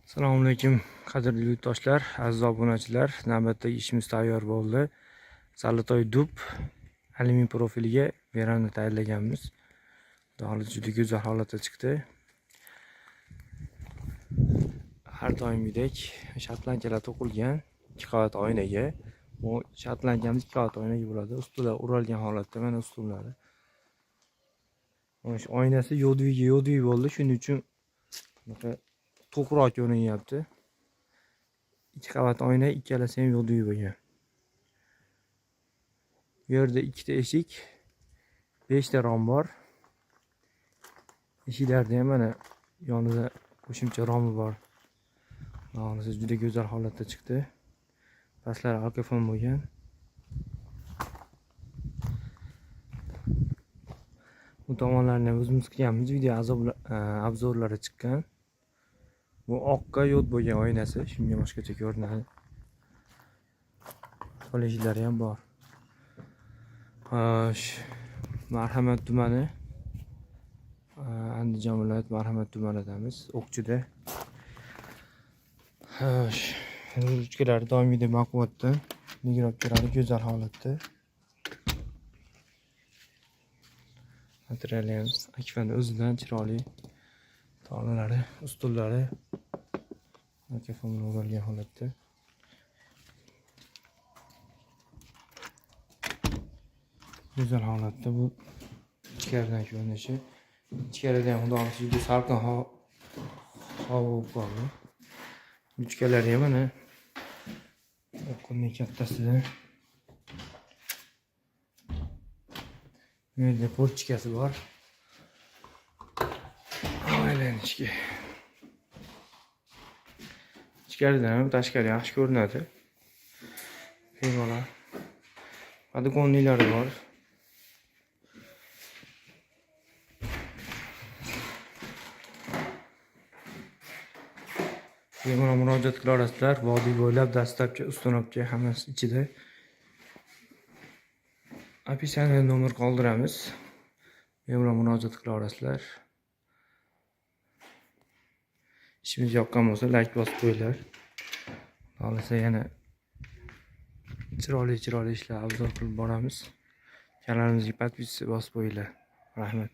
Assalomu alaykum, qadrli yurtdoshlar, aziz obunachilar. Navbatdagi ishimiz tayyor bo'ldi. Zолотой dub alyumin profiliga veranda tayyorlaganmiz. Xudo xohlasa juda go'zal holatda chiqdi. Har doimgidek shartlankalar to'qilgan, 2 qavat oynaga. Bu shartlankamiz 2 qavat oynaga bo'ladi. Ustida o'ralgan holatda mana ustunlari. Mana shu oynasi yodviga yodvi bo'ldi, shuning uchun bunaqa to'qroq ko'rinyapti. 2 qavat oyna, ikkalasi ham yodvi bo'lgan. Bu yerda ikkita eshik, 5 ta rom bor. Eshiklarda ham mana yonida qo'shimcha romi bor. Xohlasa juda go'zal holatda chiqdi. Pastlari alkafon bo'lgan. Bu tomonlarni ham o'zimiz qilganmiz, video obzorlari chiqqan. Bu oqqa yod bo'lgan oynasi, shunga boshqacha ko'rinadi. To'la eshiklari ham bor. Xo'sh, Marhamat tumani, Andijon viloyati Marhamat tumanidamiz, O'qchida. Xo'sh, ruchkalari doimgidek baquvvatdan, nigirovkalari go'zal holatda. Materiali ham Akfani o'zidan chiroyli. Tolalari, ustullari alkafon bilan o'ralgan holatda. Go'zal holatda bu ichkaridan ko'rinishi. Ichkarida ham xudo xohlasa juda salqin havo bo'lib qoldi. Ruchkalari ham mana oqimning kattasidan. Bu yerda portichkasi bor. Aylanishga. Ichkaridan ham tashqari yaxshi ko'rinadi. Bemalol. Podokonnilari bor. Bemalol murojaat qila olasizlar. Vodiy bo'ylab dastlabki ustanobka hammasi ichida. Описание nomer qoldiramiz. Bemalol murojaat qila olasizlar. Ishimiz yoqqan bo'lsa like bosib qo'yinglar. Xohlasa yana chiroyli chiroyli ishlar obzor qilib boramiz. Kanalimizga podписка bosib qo'yinglar. Rahmat.